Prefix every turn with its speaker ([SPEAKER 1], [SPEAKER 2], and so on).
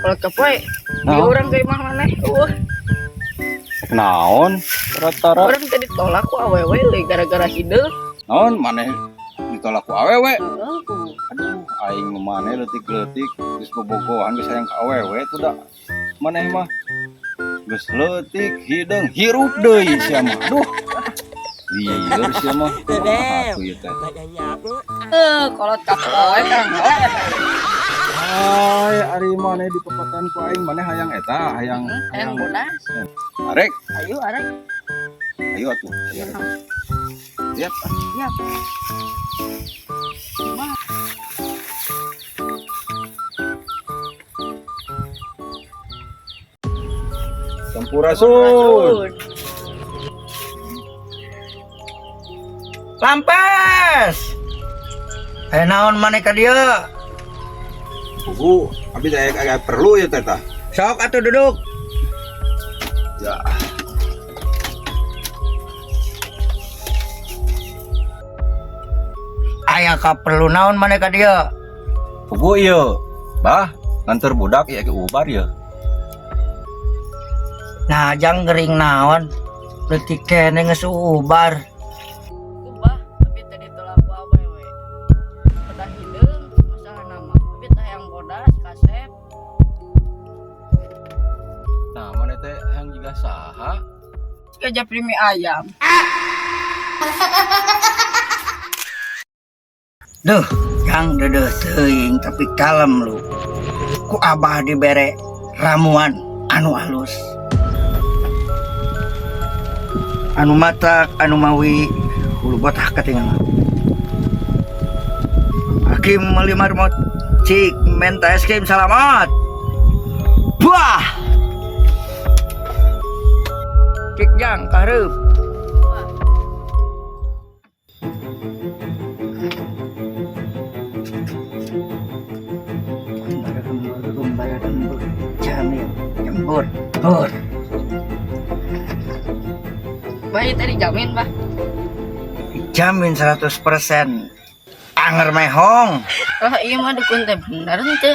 [SPEAKER 1] Kalau kapoe di
[SPEAKER 2] Naon?
[SPEAKER 1] urang ka imah maneh. Eueuh,
[SPEAKER 2] Naon? Rata-rata.
[SPEAKER 1] urang tadi ditolak ku awewe leuy gara-gara hideung.
[SPEAKER 2] Naon maneh ditolak ku awewe?
[SPEAKER 1] Heeh.
[SPEAKER 2] Aduh, aing maneh leutik-leutik geus bobogohan geus hayang ka awewe tuh da. Maneh mah geus leutik hideung hirup deui sia mah. Aduh. Lieur sia mah. Kumaha atuh ieu teh?
[SPEAKER 1] Eh, kolot kapoe kang heula.
[SPEAKER 2] Hai, ari maneh dipepatan ku aing maneh hayang eta, hayang
[SPEAKER 1] Hayang bodas.
[SPEAKER 2] Arek,
[SPEAKER 1] Ayo arek.
[SPEAKER 2] Ayo atuh. Ayo. Siap.
[SPEAKER 1] Siap. Mah.
[SPEAKER 2] Sampurasun.
[SPEAKER 3] Lampes. Eh, naon maneh ka dieu?
[SPEAKER 2] Buku, abi teh aya perlu ya teh tah.
[SPEAKER 3] Sok atuh duduk.
[SPEAKER 2] Ya.
[SPEAKER 3] Aya kaperlu naon maneh ka dieu?
[SPEAKER 2] Pugu ieu. Bah, nganter budak ieu ke ubar ieu.
[SPEAKER 3] Nah, jang gering naon? Leutik keneh geus ubar.
[SPEAKER 1] Ubah, tapi tadi ditolak ku awewe. Pedah hideung masalah nama. Tapi teh hayang bodas kasep.
[SPEAKER 2] Nah, maneh teh hayang jiga saha?
[SPEAKER 1] Ka japri mie ayam.
[SPEAKER 3] Duh, jang dedeuh teuing tapi kalem lu. Ku abah dibere ramuan anu halus. Anu matak anu mawi hulu botak katingal. Hakim meuli marmot cik menta es krim salamat. Wah. Cik jang kahareup. Jamil jembur bur.
[SPEAKER 1] Bah, ieu tadi jamin, Bah.
[SPEAKER 3] Jamin 100% anger mehong.
[SPEAKER 1] Lah, ieu mah dukun teh bener henteu.